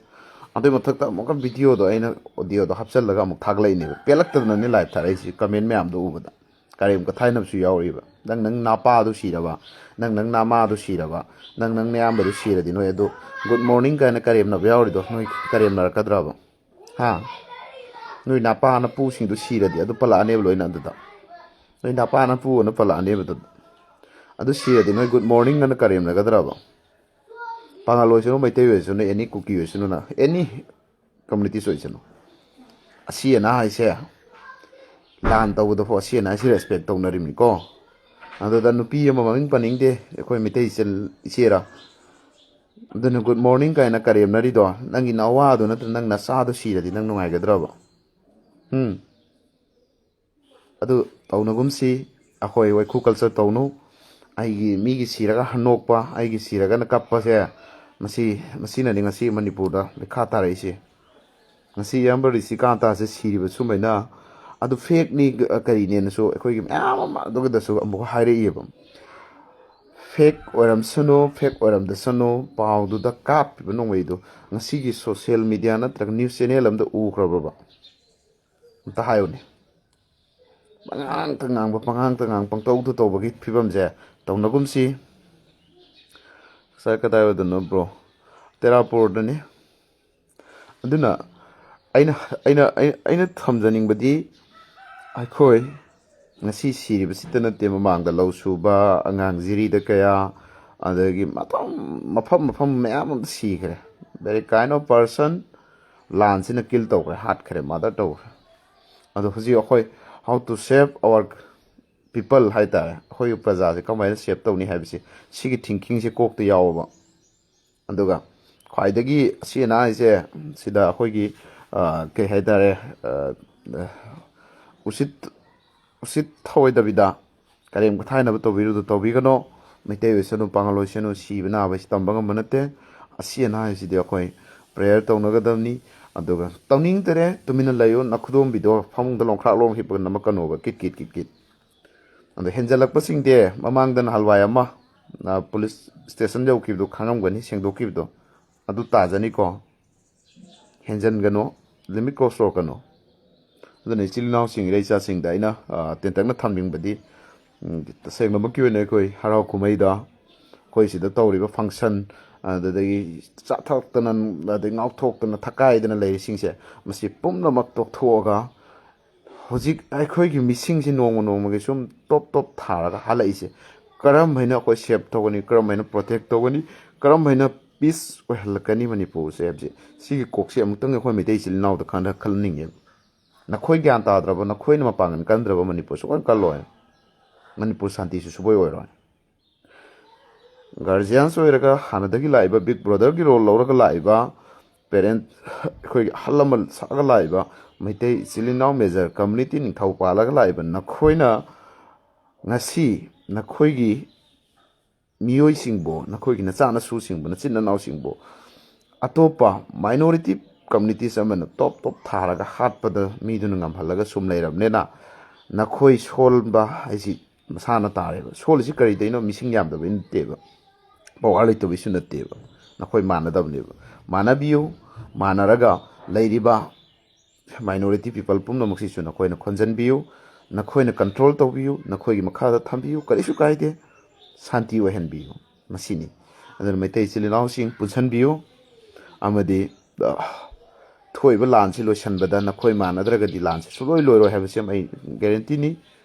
ꯑꯗꯨꯏ ꯃꯊꯛꯇ ꯑꯃꯨꯛꯀ ꯚꯤꯗꯤꯑꯣꯗꯣ ꯑꯩꯅ ꯑꯣꯗꯤꯑꯣꯗꯣ ꯍꯥꯞꯆꯜꯂꯒ ꯑꯃꯨꯛ ꯊꯥꯒꯠꯂꯛꯏꯅꯦꯕ꯫ ꯄꯦꯜꯂꯛꯇꯗꯅꯅꯦ ꯂꯥꯏꯚ ꯊꯥꯔꯛꯏꯁꯦ꯫ ꯀꯃꯦꯟ ꯃꯌꯥꯝꯗꯣ ꯎꯕꯗ ꯀꯔꯦꯝ ꯀꯊꯥꯏꯅꯕꯁꯨ ꯌꯥꯎꯔꯤꯕ꯫ "ꯅꯪ ꯅꯪ ꯅꯄꯥꯗꯨ ꯁꯤꯔꯕ? ꯅꯪ ꯅꯪ ꯅꯃꯥꯗꯨ ꯁꯤꯔꯕ? ꯅꯪ ꯅꯪ ꯅꯌꯥꯝꯕꯗꯨ ꯁꯤꯔꯗꯤ ꯅꯣꯏ ꯑꯗꯨ ꯒꯨꯗ ꯃꯣꯔꯅꯤꯡ ꯀꯥꯏꯅ ꯀꯔꯦꯝꯅꯕ ꯌꯥꯎꯔꯤꯗꯣ ꯅꯣꯏ ꯀꯔꯦꯝꯅꯔꯛꯀꯗ꯭ꯔꯕ? ꯍꯥ? ꯅꯣꯏ ꯅꯄꯥ ꯅꯄꯨꯁꯤꯡꯗꯨ ꯁꯤꯔꯗꯤ ꯑꯗꯨ ꯄꯜꯂꯛꯑꯅꯦꯕ ꯂꯣꯏꯅ ꯑꯗꯨꯗ꯫ ꯅꯣꯏ ꯅꯄꯥ ꯅꯄꯨ ꯑꯅ ꯄꯜꯂꯛꯑꯅꯦꯕ ꯑꯗꯨꯗ꯫ ꯑꯗꯨ ꯁꯤꯔꯗꯤ ꯅꯣꯏ ꯒꯨꯗ ꯃꯣꯔꯅꯤꯡ ꯑꯅ ꯀꯔꯦꯝꯅꯒꯗ꯭ꯔꯕ? ꯄꯥꯉꯜ ꯑꯣꯏꯁꯅꯨ, ꯃꯩꯇꯩ ꯑꯣꯏꯁꯅꯨ, ꯑꯦꯅꯤ ꯀꯨꯀꯤ ꯑꯣꯏꯁꯅꯨꯅ, ꯑꯦꯅꯤ ꯀꯝꯃꯨꯅꯤꯇꯤꯁ ꯑꯣꯏꯁꯅꯨ, ꯑꯁꯤ ꯑꯅꯥ ꯍꯥꯏꯁꯦ ꯂꯥꯟ ꯇꯧꯕꯗꯐꯥꯎ ꯑꯁꯤ ꯑꯅꯥ ꯍꯥꯏꯁꯦ ꯔꯦꯁꯄꯦꯛ ꯇꯧꯅꯔꯤꯕꯅꯤꯀꯣ꯫ ꯑꯗꯨꯗ ꯅꯨꯄꯤ ꯑꯃ ꯃꯃꯤꯡ ꯄꯟꯅꯤꯡꯗꯦ, ꯑꯩꯈꯣꯏ ꯃꯩꯇꯩ ꯏꯆꯜ ꯏꯆꯦꯔꯥ, ꯑꯗꯨꯅ ꯒꯨꯗ ꯃꯣꯔꯅꯤꯡ ꯀꯥꯏꯅ ꯀꯔꯦꯝꯅꯔꯤꯗꯣ, ꯅꯪꯒꯤ ꯅꯋꯥꯗꯣ ꯅꯠꯇ꯭ꯔ ꯅꯪ ꯅꯆꯥꯗꯣ ꯁꯤꯔꯗꯤ ꯅꯪ ꯅꯨꯡꯉꯥꯏꯒꯗ꯭ꯔꯕ? ꯎꯝ? ꯑꯗꯨ ꯇꯧꯅꯒꯨꯝꯁꯤ꯫ ꯑꯩꯈꯣꯏ ꯋꯥꯏꯈꯨ ꯀꯜꯆꯔ ꯇꯧꯅꯨ꯫ ꯑꯩꯒꯤ ꯃꯤꯒꯤ ꯁꯤꯔꯒ ꯍꯟꯅꯣꯛꯄ, ꯑꯩꯒꯤ ꯁꯤꯔꯒꯅ ꯀꯞꯄꯁꯦ, ꯃꯁꯤ, ꯃꯁꯤꯅꯅꯤ ꯉꯁꯤ ꯃꯅꯤꯄꯨꯔꯗ ꯃꯤꯈꯥ ꯇꯥꯔꯛꯏꯁꯦ꯫ ꯉꯁꯤ ꯏꯌꯥꯝꯕ ꯔꯤꯁꯤꯀꯥꯟꯇꯥꯁꯦ ꯁꯤꯔꯤꯕ ꯁꯨꯝꯕꯩꯅ, ꯑꯗꯨ ꯐꯦꯛꯅꯤ, ꯀꯔꯤꯅꯦꯅꯁꯨ ꯑꯩꯈꯣꯏꯒꯤ ꯃꯌꯥꯝ ꯑꯃ ꯑꯗꯨꯒꯤꯗꯁꯨ ꯑꯃꯨꯛ ꯍꯥꯏꯔꯛꯏꯕ꯫ ꯐꯦꯛ ꯑꯣꯏꯔꯝꯁꯅꯨ, ꯐꯦꯛ ꯑꯣꯏꯔꯝꯗꯁꯅꯨ, ꯄꯥꯎꯗꯨꯗ ꯀꯥꯞꯄꯤꯕ ꯅꯣꯡꯃꯩꯗꯨ ꯉꯁꯤꯒꯤ ꯁꯣꯁꯤꯌꯦꯜ ꯃꯤꯗꯤꯌꯥ ꯅꯠꯇ꯭ꯔꯒ ꯅ꯭ꯌꯨꯁ ꯆꯦꯅꯦꯜ ꯑꯃꯗ ꯎꯈ꯭ꯔꯕꯕ? ꯑꯝꯇ ꯍꯥꯏꯌꯨꯅꯦ꯫ ꯄꯉꯥꯡꯇ ꯉꯥꯡꯕ, ꯄꯉꯥꯡꯇ ꯉꯥꯡꯕ, ꯄꯪꯇꯧꯗ ꯇꯧꯕꯒꯤ ꯐꯤꯕꯝꯁꯦ ꯇꯧꯅꯒꯨꯝꯁꯤ꯫ ꯉꯁꯥꯏ ꯀꯗꯥꯏꯋꯥꯏꯗꯅꯣ ꯕ꯭ꯔꯣ? ꯇꯦꯔꯥꯄꯨꯔꯗꯅꯤ꯫ ꯑꯗꯨꯅ ꯑꯩꯅ, ꯑꯩꯅ, ꯑꯩꯅ, ꯑꯩꯅ ꯊꯝꯖꯅꯤꯡꯕꯗꯤ, ꯑꯩꯈꯣꯏ ꯉꯁꯤ ꯁꯤꯔꯤꯕꯁꯤꯇ ꯅꯠꯇꯦ, ꯃꯃꯥꯡꯗ ꯂꯧ ꯁꯨꯕ, ꯑꯉꯥꯡ ꯖꯤꯔꯤꯗ ꯀꯌꯥ, ꯑꯗꯒꯤ ꯃꯐꯝ, ꯃꯐꯝ, ꯃꯐꯝ ꯃꯌꯥꯝ ꯑꯃ ꯁꯤꯈ꯭ꯔꯦ꯫ Very kind of person, ꯂꯥꯟꯁꯤꯅ ꯀꯤꯜ ꯇꯧꯈ꯭ꯔꯦ, ꯍꯥꯠꯈ꯭ꯔꯦ, ꯃꯥꯔꯗꯔ ꯇꯧꯈ꯭ꯔꯦ꯫ ꯑꯗꯣ ꯍꯧꯖꯤꯛ ꯑꯩꯈꯣꯏ how to save our people ꯍꯥꯏ ꯇꯥꯔꯦ, ꯑꯩꯈꯣꯏꯒꯤ ꯄ꯭ꯔꯖꯥꯁꯦ ꯀꯃꯥꯏꯅ ꯁꯦꯞ ꯇꯧꯅꯤ ꯍꯥꯏꯕꯁꯦ, ꯁꯤꯒꯤ ꯊꯤꯡꯀꯤꯡꯁꯦ ꯀꯣꯛꯇ ꯌꯥꯎꯕ꯫ ꯑꯗꯨꯒ ꯈ꯭ꯋꯥꯏꯗꯒꯤ ꯑꯁꯤ ꯑꯅꯥ ꯍꯥꯏꯁꯦ, ꯁꯤꯗ ꯑꯩꯈꯣꯏꯒꯤ, ꯑ, ꯀꯩ ꯍꯥꯏ ꯇꯥꯔꯦ, ꯑ, ꯎꯁꯤꯠ, ꯎꯁꯤꯠ ꯊꯑꯣꯏꯗꯕꯤꯗ ꯀꯔꯦꯝ ꯀꯊꯥꯏꯅꯕ ꯇꯧꯕꯤꯔꯨꯗꯨ ꯇꯧꯕꯤꯒꯅꯣ꯫ ꯃꯩꯇꯩ ꯑꯣꯏꯁꯅꯨ, ꯄꯥꯉꯜ ꯑꯣꯏꯁꯅꯨ, ꯁꯤꯕ ꯅꯥꯕ ꯍꯥꯏꯁꯤ ꯇꯝꯕ ꯉꯝꯕ ꯅꯠꯇꯦ꯫ ꯑꯁꯤ ꯑꯅꯥ ꯍꯥꯏꯁꯤꯗꯤ ꯑꯩꯈꯣꯏ prayer ꯇꯧꯅꯒꯗꯕꯅꯤ꯫ ꯑꯗꯨꯒ ꯇꯧꯅꯤꯡꯗꯔꯦ, ꯇꯨꯃꯤꯟꯅ ꯂꯩꯌꯨ, ꯅꯈꯨꯗꯣꯝꯕꯤꯗꯣ ꯐꯃꯨꯡꯗ ꯂꯣꯡꯈ꯭ꯔꯥꯛ ꯂꯣꯡ ꯍꯤꯞꯄꯒ ꯅꯝꯃꯛꯀꯅꯣꯕ, ꯀꯤꯠ ꯀꯤꯠ ꯀꯤꯠ ꯀꯤꯠ꯫ ꯑꯗꯣ ꯍꯦꯟꯖꯜꯂꯛꯄꯁꯤꯡꯗꯤ ꯃꯃꯥꯡꯗ ꯅꯍꯥꯟꯋꯥꯏ ꯑꯃ, ꯑ, ꯄꯨꯂꯤꯁ ꯁ꯭ꯇꯦꯁꯟ ꯌꯧꯈꯤꯕꯗꯣ ꯈꯪꯉꯝꯒꯅꯤ, ꯁꯦꯡꯗꯣꯛꯈꯤꯕꯗꯣ, ꯑꯗꯨ ꯇꯥꯖꯅꯤꯀꯣ꯫ ꯍꯦꯟꯖꯟꯒꯅꯨ, limit cross ꯇꯧꯔꯛꯀꯅꯨ꯫ ꯑꯗꯨꯅ ꯏꯆꯤꯜ ꯏꯅꯥꯎꯁꯤꯡ, ꯏꯔꯩ ꯏꯆꯥꯁꯤꯡꯗ ꯑꯩꯅ, ꯑ, ꯇꯦꯟꯇꯛꯅ ꯊꯝꯅꯤꯡꯕꯗꯤ, ꯎꯝ, ꯇꯁꯦꯡꯅꯃꯛꯀꯤ ꯑꯣꯏꯅ ꯑꯩꯈꯣꯏ ꯍꯔꯥꯎ ꯀꯨꯝꯍꯩꯗ, ꯑꯩꯈꯣꯏ ꯁꯤꯗ ꯇꯧꯔꯤꯕ function, ꯑꯗꯨꯗꯒꯤ ꯆꯥꯊꯣꯛꯇꯅ, ꯑꯗꯩ ꯉꯥꯎꯊꯣꯛꯇꯅ, ꯊꯛꯀꯥꯏꯗꯅ ꯂꯩꯔꯤꯁꯤꯡꯁꯦ, ꯃꯁꯤ ꯄꯨꯝꯅꯃꯛ ꯇꯣꯛꯊꯣꯛꯑꯒ, ꯍꯧꯖꯤꯛ ꯑꯩꯈꯣꯏꯒꯤ ꯃꯤꯁꯤꯡꯁꯤ ꯅꯣꯡꯃ ꯅꯣꯡꯃꯒꯤ ꯁꯨꯝ ꯇꯣꯞ ꯇꯣꯞ ꯊꯥꯔꯒ ꯍꯜꯂꯛꯏꯁꯦ, ꯀꯔꯝ ꯍꯥꯏꯅ ꯑꯩꯈꯣꯏ save ꯇꯧꯒꯅꯤ, ꯀꯔꯝ ꯍꯥꯏꯅ protect ꯇꯧꯒꯅꯤ, ꯀꯔꯝ ꯍꯥꯏꯅ peace ꯑꯣꯏꯍꯜꯂꯛꯀꯅꯤ ꯃꯅꯤꯄꯨꯔꯁꯦ ꯍꯥꯏꯕꯁꯦ, ꯁꯤꯒꯤ ꯀꯣꯛꯁꯦ ꯑꯃꯨꯛꯇꯪ ꯑꯩꯈꯣꯏ ꯃꯩꯇꯩ ꯏꯆꯤꯜ ꯏꯅꯥꯎꯗ ꯈꯟꯅ ꯈꯜꯍꯟꯅꯤꯡꯉꯦ꯫ ꯅꯈꯣꯏ ꯒ꯭ꯌꯥꯟ ꯇꯥꯗ꯭ꯔꯕ, ꯅꯈꯣꯏꯅ ꯃꯄꯥꯡꯒꯜ ꯀꯟꯗ꯭ꯔꯕ ꯃꯅꯤꯄꯨꯔ ꯁꯨꯡꯀꯟ ꯀꯜꯂꯣꯏ꯫ ꯃꯅꯤꯄꯨꯔ ꯁꯥꯟꯇꯤꯁꯨ ꯁꯨꯡꯑꯣꯏ ꯑꯣꯏꯔꯣꯏ꯫ Guardians ꯑꯣꯏꯔꯒ ꯍꯥꯟꯅꯗꯒꯤ ꯂꯥꯛꯏꯕ, big brotherꯒꯤ role ꯂꯧꯔꯒ ꯂꯥꯛꯏꯕ, parent, ꯑꯩꯈꯣꯏꯒꯤ ꯑꯍꯜ ꯂꯃꯟ ꯁꯥꯒ ꯂꯥꯛꯏꯕ ꯃꯩꯇꯩ ꯏꯆꯤꯜ ꯏꯅꯥꯎ major community ꯅꯤꯡꯊꯧ ꯄꯥꯜꯂꯒ ꯂꯥꯛꯏꯕ ꯅꯈꯣꯏꯅ ꯉꯁꯤ ꯅꯈꯣꯏꯒꯤ ꯃꯤꯑꯣꯏꯁꯤꯡꯕꯨ, ꯅꯈꯣꯏꯒꯤ ꯅꯆꯥ ꯅꯁꯨꯁꯤꯡꯕꯨ, ꯅꯆꯤꯟ ꯅꯅꯥꯎꯁꯤꯡꯕꯨ ꯑꯇꯣꯞꯄ minority communities ꯑꯃꯅ ꯇꯣꯞ ꯇꯣꯞ ꯊꯥꯔꯒ ꯍꯥꯠꯄꯗ ꯃꯤꯗꯨꯅ ꯉꯝꯍꯜꯂꯒ ꯁꯨꯝ ꯂꯩꯔꯕꯅꯤꯅ, ꯅꯈꯣꯏ ꯁꯣꯟꯕ ꯍꯥꯏꯁꯤ ꯃꯁꯥꯅ ꯇꯥꯔꯦꯕ꯫ ꯁꯣꯜꯂꯤꯁꯤ ꯀꯔꯤꯗꯩꯅꯣ? ꯃꯤꯁꯤꯡ ꯌꯥꯝꯗꯕꯩ ꯅꯠꯇꯦꯕ, power ꯂꯩꯇꯕꯩꯁꯨ ꯅꯠꯇꯦꯕ꯫ ꯅꯈꯣꯏ ꯃꯥꯟꯅꯗꯕꯅꯦꯕ꯫ ꯃꯥꯟꯅꯕꯤꯌꯨ꯫ ꯃꯥꯟꯅꯔꯒ ꯂꯩꯔꯤꯕ minority people ꯄꯨꯝꯅꯃꯛꯁꯤꯁꯨ ꯅꯈꯣꯏꯅ ꯈꯣꯟꯖꯟꯕꯤꯌꯨ, ꯅꯈꯣꯏꯅ control ꯇꯧꯕꯤꯌꯨ, ꯅꯈꯣꯏꯒꯤ ꯃꯈꯥꯗ ꯊꯝꯕꯤꯌꯨ, ꯀꯔꯤꯁꯨ ꯀꯥꯏꯗꯦ꯫ ꯁꯥꯟꯇꯤ ꯑꯣꯏꯍꯟꯕꯤꯌꯨ, ꯃꯁꯤꯅꯤ꯫ ꯑꯗꯨꯅ ꯃꯩꯇꯩ ꯏꯆꯤꯜ ꯏꯅꯥꯎꯁꯤꯡ ꯄꯨꯟꯁꯤꯟꯕꯤꯌꯨ, ꯑꯃꯗꯤ, ꯑ, ꯊꯣꯛꯏꯕ ꯂꯥꯟꯁꯤ ꯂꯣꯏꯁꯤꯟꯕꯗ ꯅꯈꯣꯏ ꯃꯥꯟꯅꯗ꯭ꯔꯒꯗꯤ ꯂꯥꯟꯁꯤ ꯁꯨꯡꯂꯣꯏ ꯂꯣꯏꯔꯣꯏ ꯍꯥꯏꯕꯁꯤ ꯑꯩ guarantee ꯅꯤ꯫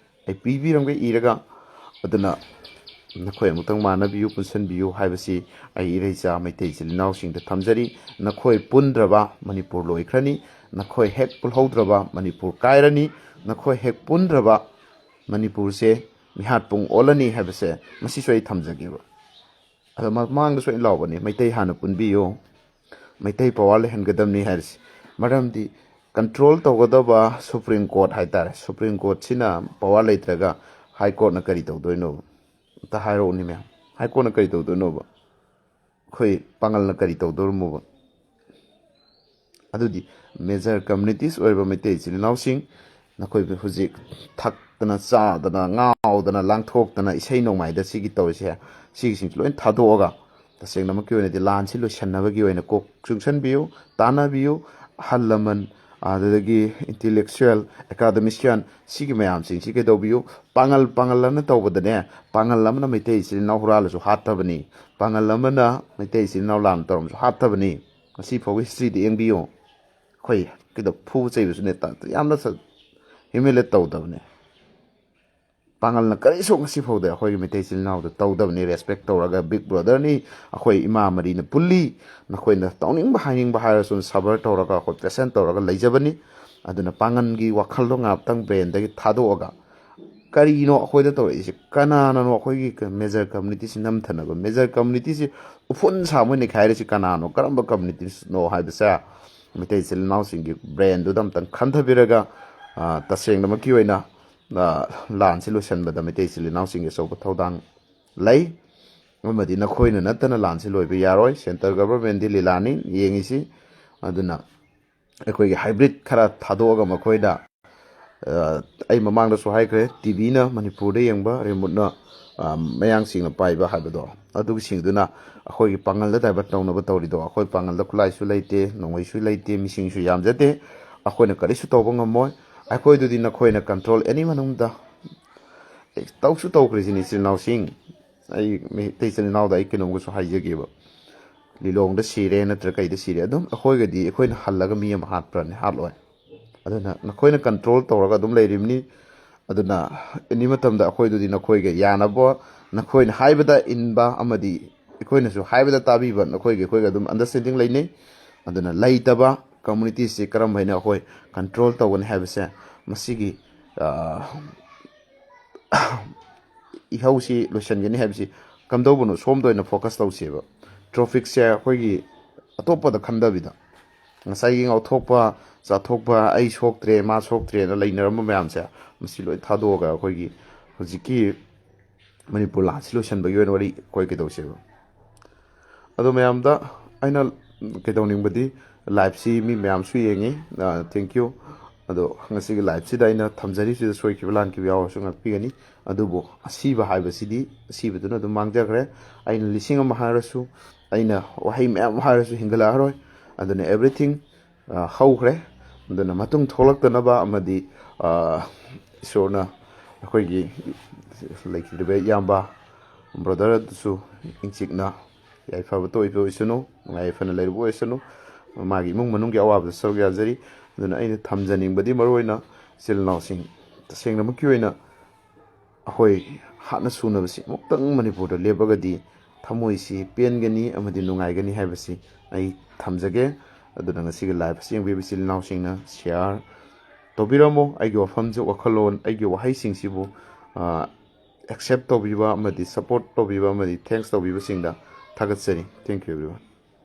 ꯑꯩ ꯄꯤꯕꯤꯔꯝꯒꯦ ꯏꯔꯒ꯫ ꯑꯗꯨꯅ ꯅꯈꯣꯏ ꯑꯃꯨꯛꯇꯪ ꯃꯥꯟꯅꯕꯤꯌꯨ, ꯄꯨꯟꯁꯤꯟꯕꯤꯌꯨ ꯍꯥꯏꯕꯁꯤ ꯑꯩ ꯏꯔꯩꯆꯥ ꯃꯩꯇꯩ ꯏꯆꯤꯜ ꯏꯅꯥꯎꯁꯤꯡꯗ ꯊꯝꯖꯔꯤ꯫ ꯅꯈꯣꯏ ꯄꯨꯟꯗ꯭ꯔꯕ ꯃꯅꯤꯄꯨꯔ ꯂꯣꯏꯈ꯭ꯔꯅꯤ꯫ ꯅꯈꯣꯏ ꯍꯦꯛ ꯄꯨꯜꯍꯧꯗ꯭ꯔꯕ ꯃꯅꯤꯄꯨꯔ ꯀꯥꯏꯔꯅꯤ꯫ ꯅꯈꯣꯏ ꯍꯦꯛ ꯄꯨꯟꯗ꯭ꯔꯕ ꯃꯅꯤꯄꯨꯔꯁꯦ ꯃꯤꯍꯥꯠ ꯄꯨꯡ ꯑꯣꯜꯂꯅꯤ ꯍꯥꯏꯕꯁꯦ ꯃꯁꯤꯁꯨ ꯑꯩ ꯊꯝꯖꯒꯦꯕ꯫ ꯑꯗꯣ ꯃꯃꯥꯡꯗꯁꯨ ꯑꯩꯅ ꯂꯥꯎꯕꯅꯤ, ꯃꯩꯇꯩ ꯍꯥꯟꯅ ꯄꯨꯟꯕꯤꯌꯨ, ꯃꯩꯇꯩ power ꯂꯩꯍꯟꯒꯗꯕꯅꯤ ꯍꯥꯏꯔꯤꯁꯤ꯫ ꯃꯔꯝꯗꯤ control ꯇꯧꯒꯗꯕ Supreme Court ꯍꯥꯏꯇꯥꯔꯦ, Supreme Courtꯁꯤꯅ power ꯂꯩꯇ꯭ꯔꯒ High Courtꯅ ꯀꯔꯤ ꯇꯧꯗꯣꯏꯅꯣ? ꯑꯝꯇ ꯍꯥꯏꯔꯛꯎꯅꯦ ꯃꯌꯥꯝ꯫ ꯍꯥꯏ ꯀꯣꯟꯅ ꯀꯔꯤ ꯇꯧꯗꯣꯏꯅꯣꯕ? ꯑꯩꯈꯣꯏ ꯄꯥꯉꯜꯅ ꯀꯔꯤ ꯇꯧꯗꯣꯔꯝꯃꯣꯕ? ꯑꯗꯨꯗꯤ major communities ꯑꯣꯏꯔꯤꯕ ꯃꯩꯇꯩ ꯏꯆꯤꯜ ꯏꯅꯥꯎꯁꯤꯡ, ꯅꯈꯣꯏ ꯍꯧꯖꯤꯛ ꯊꯛꯇꯅ ꯆꯥꯗꯅ ꯉꯥꯎꯗꯅ ꯂꯥꯡꯊꯣꯛꯇꯅ ꯏꯁꯩ ꯅꯣꯡꯃꯥꯏꯗ ꯁꯤꯒꯤ ꯇꯧꯔꯤꯁꯦ, ꯁꯤꯒꯤꯁꯤꯡꯁꯤ ꯂꯣꯏ ꯊꯥꯗꯣꯛꯑꯒ ꯇꯁꯦꯡꯅꯃꯛꯀꯤ ꯑꯣꯏꯅꯗꯤ ꯂꯥꯟꯁꯤ ꯂꯣꯏꯁꯤꯟꯅꯕꯒꯤ ꯑꯣꯏꯅ ꯀꯣꯛ ꯆꯨꯡꯁꯟꯕꯤꯌꯨ, ꯇꯥꯟꯅꯕꯤꯌꯨ꯫ ꯑꯍꯜ ꯂꯃꯟ, ꯑꯗꯨꯗꯒꯤ intellectual, academician, ꯁꯤꯒꯤ ꯃꯌꯥꯝꯁꯤꯡꯁꯤ ꯀꯩꯗꯧꯕꯤꯌꯨ? ꯄꯥꯉꯜ ꯄꯥꯉꯜ ꯑꯅ ꯇꯧꯕꯗꯅꯦ, ꯄꯥꯉꯜ ꯑꯃꯅ ꯃꯩꯇꯩ ꯏꯆꯤꯜ ꯏꯅꯥꯎ ꯍꯨꯔꯥꯜꯂꯁꯨ ꯍꯥꯠꯇꯕꯅꯤ, ꯄꯥꯉꯜ ꯑꯃꯅ ꯃꯩꯇꯩ ꯏꯆꯤꯜ ꯏꯅꯥꯎ ꯂꯥꯟ ꯇꯧꯔꯝꯁꯨ ꯍꯥꯠꯇꯕꯅꯤ꯫ ꯉꯁꯤ ꯐꯥꯎꯒꯤ historyꯗ ꯌꯦꯡꯕꯤꯌꯨ꯫ ꯑꯩꯈꯣꯏ ꯀꯩꯗꯧ ꯐꯨꯕ ꯆꯩꯕꯁꯨ ꯅꯠꯇ ꯌꯥꯝꯅ ꯁ-, humiliate ꯇꯧꯗꯕꯅꯦ꯫ ꯄꯥꯉꯜꯅ ꯀꯔꯤꯁꯨ ꯉꯁꯤ ꯐꯥꯎꯗ ꯑꯩꯈꯣꯏꯒꯤ ꯃꯩꯇꯩ ꯏꯆꯤꯜ ꯏꯅꯥꯎꯗ ꯇꯧꯗꯕꯅꯤ꯫ Respect ꯇꯧꯔꯒ big brotherꯅꯤ, ꯑꯩꯈꯣꯏ ꯏꯃꯥ ꯃꯔꯤꯅ ꯄꯨꯜꯂꯤ, ꯅꯈꯣꯏꯅ ꯇꯧꯅꯤꯡꯕ ꯍꯥꯏꯅꯤꯡꯕ ꯍꯥꯏꯔꯁꯨ ꯁꯕꯔ ꯇꯧꯔꯒ ꯑꯩꯈꯣꯏ ꯄꯦꯁꯦꯟ ꯇꯧꯔꯒ ꯂꯩꯖꯕꯅꯤ꯫ ꯑꯗꯨꯅ ꯄꯥꯉꯜꯒꯤ ꯋꯥꯈꯜꯗꯣ ꯉꯥꯛꯇꯪ brainꯗꯒꯤ ꯊꯥꯗꯣꯛꯑꯒ ꯀꯔꯤꯅꯣ ꯑꯩꯈꯣꯏꯗ ꯇꯧꯔꯛꯏꯁꯦ? ꯀꯅꯥꯅꯅꯣ ꯑꯩꯈꯣꯏꯒꯤ major communityꯁꯤ ꯅꯝꯊꯅꯕ? Major communityꯁꯤ ꯎꯐꯨꯟ ꯁꯥꯕ ꯑꯣꯏꯅ ꯈꯥꯏꯔꯤꯁꯤ ꯀꯅꯥꯅꯣ? ꯀꯔꯝꯕ communityꯅꯣ ꯍꯥꯏꯕꯁꯦ ꯃꯩꯇꯩ ꯏꯆꯤꯜ ꯏꯅꯥꯎꯁꯤꯡꯒꯤ brainꯗꯨꯗ ꯑꯝꯇꯪ ꯈꯟꯊꯕꯤꯔꯒ, ꯑ, ꯇꯁꯦꯡꯅꯃꯛꯀꯤ ꯑꯣꯏꯅ, ꯑ, ꯂꯥꯟꯁꯤ ꯂꯣꯏꯁꯤꯟꯕꯗ ꯃꯩꯇꯩ ꯏꯆꯤꯜ ꯏꯅꯥꯎꯁꯤꯡꯒꯤ ꯑꯆꯧꯕ ꯊꯧꯗꯥꯡ ꯂꯩ꯫ ꯑꯃꯗꯤ ꯅꯈꯣꯏꯅ ꯅꯠꯇꯅ ꯂꯥꯟꯁꯤ ꯂꯣꯏꯕ ꯌꯥꯔꯣꯏ꯫ Central governmentꯗꯤ ꯂꯤꯂꯥꯅꯤ ꯌꯦꯡꯉꯤꯁꯤ꯫ ꯑꯗꯨꯅ ꯑꯩꯈꯣꯏꯒꯤ hybrid ꯈꯔ ꯊꯥꯗꯣꯛꯑꯒ ꯃꯈꯣꯏꯗ, ꯑ, ꯑꯩ ꯃꯃꯥꯡꯗꯁꯨ ꯍꯥꯏꯈ꯭ꯔꯦ, TVꯅ ꯃꯅꯤꯄꯨꯔꯗ ꯌꯦꯡꯕ, remoteꯅ, ꯑ, ꯃꯌꯥꯡꯁꯤꯡꯅ ꯄꯥꯏꯕ ꯍꯥꯏꯕꯗꯣ, ꯑꯗꯨꯒꯤꯁꯤꯡꯗꯨꯅ ꯑꯩꯈꯣꯏꯒꯤ ꯄꯥꯉꯜꯗ divert ꯇꯧꯅꯕ ꯇꯧꯔꯤꯗꯣ꯫ ꯑꯩꯈꯣꯏ ꯄꯥꯉꯜꯗ ꯈꯨꯠꯂꯥꯏꯁꯨ ꯂꯩꯇꯦ, ꯅꯣꯡꯃꯩꯁꯨ ꯂꯩꯇꯦ, ꯃꯤꯁꯤꯡꯁꯨ ꯌꯥꯝꯖꯗꯦ꯫ ꯑꯩꯈꯣꯏꯅ ꯀꯔꯤꯁꯨ ꯇꯧꯕ ꯉꯝꯃꯣꯏ꯫ ꯑꯩꯈꯣꯏꯗꯨꯗꯤ ꯅꯈꯣꯏꯅ control any ꯃꯅꯨꯡꯗ, ꯑꯦ, ꯇꯧꯁꯨ ꯇꯧꯈ꯭ꯔꯤꯁꯤꯅꯤ ꯏꯆꯤꯜ ꯏꯅꯥꯎꯁꯤꯡ꯫ ꯑꯩ ꯃꯩꯇꯩ ꯏꯆꯤꯜ ꯏꯅꯥꯎꯗ ꯑꯩ ꯀꯩꯅꯣꯝꯒꯁꯨ ꯍꯥꯏꯖꯒꯦꯕ꯫ ꯂꯤꯂꯣꯡꯗ ꯁꯤꯔꯦ ꯅꯠꯇ꯭ꯔꯒ ꯀꯩꯗ ꯁꯤꯔꯦ, ꯑꯗꯨꯝ ꯑꯩꯈꯣꯏꯒꯗꯤ, ꯑꯩꯈꯣꯏꯅ ꯍꯜꯂꯒ ꯃꯤ ꯑꯃ ꯍꯥꯠꯄ꯭ꯔꯅꯤ? ꯍꯥꯠꯂꯣꯏ꯫ ꯑꯗꯨꯅ ꯅꯈꯣꯏꯅ control ꯇꯧꯔꯒ ꯑꯗꯨꯝ ꯂꯩꯔꯤꯕꯅꯤ꯫ ꯑꯗꯨꯅ any ꯃꯇꯝꯗ ꯑꯩꯈꯣꯏꯗꯨꯗꯤ ꯅꯈꯣꯏꯒ ꯌꯥꯅꯕ, ꯅꯈꯣꯏꯅ ꯍꯥꯏꯕꯗ ꯏꯟꯕ ꯑꯃꯗꯤ ꯑꯩꯈꯣꯏꯅꯁꯨ ꯍꯥꯏꯕꯗ ꯇꯥꯕꯤꯕ, ꯅꯈꯣꯏꯒ ꯑꯩꯈꯣꯏꯒ ꯑꯗꯨꯝ understanding ꯂꯩꯅꯩ꯫ ꯑꯗꯨꯅ ꯂꯩꯇꯕ communityꯁꯤ ꯀꯔꯝ ꯍꯥꯏꯅ ꯑꯩꯈꯣꯏ control ꯇꯧꯒꯅꯤ ꯍꯥꯏꯕꯁꯦ, ꯃꯁꯤꯒꯤ, ꯑ, ꯏꯍꯧꯁꯤ ꯂꯣꯏꯁꯤꯟꯒꯅꯤ ꯍꯥꯏꯕꯁꯤ ꯀꯝꯗꯧꯕꯅꯣ, ꯁꯣꯝꯗ ꯑꯣꯏꯅ focus ꯇꯧꯁꯦꯕ꯫ Tropicꯁꯦ ꯑꯩꯈꯣꯏꯒꯤ ꯑꯇꯣꯞꯄꯗ ꯈꯟꯗꯕꯤꯗ, ꯉꯁꯥꯏꯒꯤ ꯉꯥꯎꯊꯣꯛꯄ, ꯆꯥꯊꯣꯛꯄ, ꯑꯩ ꯁꯣꯛꯇ꯭ꯔꯦ, ꯃꯥ ꯁꯣꯛꯇ꯭ꯔꯦꯅ ꯂꯩꯅꯔꯝꯕ ꯃꯌꯥꯝꯁꯦ, ꯃꯁꯤ ꯂꯣꯏ ꯊꯥꯗꯣꯛꯑꯒ ꯑꯩꯈꯣꯏꯒꯤ ꯍꯧꯖꯤꯛꯀꯤ ꯃꯅꯤꯄꯨꯔ ꯂꯥꯟꯁꯤ ꯂꯣꯏꯁꯤꯟꯕꯒꯤ ꯑꯣꯏꯅ ꯋꯥꯔꯤ ꯑꯩꯈꯣꯏ ꯀꯩꯗꯧꯁꯦꯕ꯫ ꯑꯗꯣ ꯃꯌꯥꯝꯗ ꯑꯩꯅ ꯀꯩꯗꯧꯅꯤꯡꯕꯗꯤ, liveꯁꯤ ꯃꯤ ꯃꯌꯥꯝꯁꯨ ꯌꯦꯡꯉꯤ, thank you꯫ ꯑꯗꯣ ꯉꯁꯤꯒꯤ liveꯁꯤꯗ ꯑꯩꯅ ꯊꯝꯖꯔꯤꯁꯤꯗ ꯁꯣꯏꯈꯤꯕ ꯂꯥꯟꯈꯤꯕ ꯌꯥꯎꯔꯁꯨ ꯉꯥꯛꯄꯤꯒꯅꯤ꯫ ꯑꯗꯨꯕꯨ ꯑꯁꯤꯕ ꯍꯥꯏꯕꯁꯤꯗꯤ ꯑꯁꯤꯕꯗꯨꯅ ꯑꯗꯨꯝ ꯃꯥꯡꯖꯈ꯭ꯔꯦ꯫ ꯑꯩꯅ ꯂꯤꯁꯤꯡ ꯑꯃ ꯍꯥꯏꯔꯁꯨ, ꯑꯩꯅ ꯋꯥꯍꯩ ꯃꯌꯥꯝ ꯍꯥꯏꯔꯁꯨ ꯍꯤꯡꯒꯠꯂꯛꯑꯔꯣꯏ꯫ ꯑꯗꯨꯅ everything ꯍꯧꯈ꯭ꯔꯦ꯫ ꯑꯗꯨꯅ ꯃꯇꯨꯡ ꯊꯣꯛꯂꯛꯇꯅꯕ ꯑꯃꯗꯤ ꯏꯁꯣꯔꯅ ꯑꯩꯈꯣꯏꯒꯤ ꯂꯩꯈꯤꯗ꯭ꯔꯤꯕ ꯏꯌꯥꯝꯕ brother ꯑꯗꯨꯁꯨ ꯏꯪꯆꯤꯛꯅ ꯌꯥꯏꯐꯕꯇ ꯑꯣꯏꯕ ꯑꯣꯏꯁꯅꯨ, ꯅꯨꯡꯉꯥꯏ ꯌꯥꯏꯐꯅ ꯂꯩꯔꯨꯕ ꯑꯣꯏꯁꯅꯨ, ꯃꯥꯒꯤ ꯏꯃꯨꯡ ꯃꯅꯨꯡꯒꯤ ꯑꯋꯥꯕꯗ ꯁꯔꯨꯛ ꯌꯥꯖꯔꯤ꯫ ꯑꯗꯨꯅ ꯑꯩꯅ ꯊꯝꯖꯅꯤꯡꯕꯗꯤ, ꯃꯔꯨꯑꯣꯏꯅ ꯏꯆꯤꯜ ꯏꯅꯥꯎꯁꯤꯡ, ꯇꯁꯦꯡꯅꯃꯛꯀꯤ ꯑꯣꯏꯅ ꯑꯩꯈꯣꯏ ꯍꯥꯠꯅ ꯁꯨꯅꯕꯁꯤ ꯑꯃꯨꯛꯇꯪ ꯃꯅꯤꯄꯨꯔꯗ ꯂꯦꯞꯄꯒꯗꯤ ꯊꯃꯣꯏꯁꯤ ꯄꯦꯟꯒꯅꯤ ꯑꯃꯗꯤ ꯅꯨꯡꯉꯥꯏꯒꯅꯤ ꯍꯥꯏꯕꯁꯤ ꯑꯩ ꯊꯝꯖꯒꯦ꯫ ꯑꯗꯨꯅ ꯉꯁꯤꯒꯤ live ꯑꯁꯤ ꯌꯦꯡꯕꯤꯕ ꯏꯆꯤꯜ ꯏꯅꯥꯎꯁꯤꯡꯅ share ꯇꯧꯕꯤꯔꯝꯃꯣ꯫ ꯑꯩꯒꯤ ꯋꯥꯐꯝꯁꯦ, ꯋꯥꯈꯜꯂꯣꯟ, ꯑꯩꯒꯤ ꯋꯥꯍꯩꯁꯤꯡꯁꯤꯕꯨ accept ꯇꯧꯕꯤꯕ ꯑꯃꯗꯤ support ꯇꯧꯕꯤꯕ ꯑꯃꯗꯤ thanks ꯇꯧꯕꯤꯕꯁꯤꯡꯗ ꯊꯥꯒꯠꯆꯔꯤ꯫ Thank you everyone꯫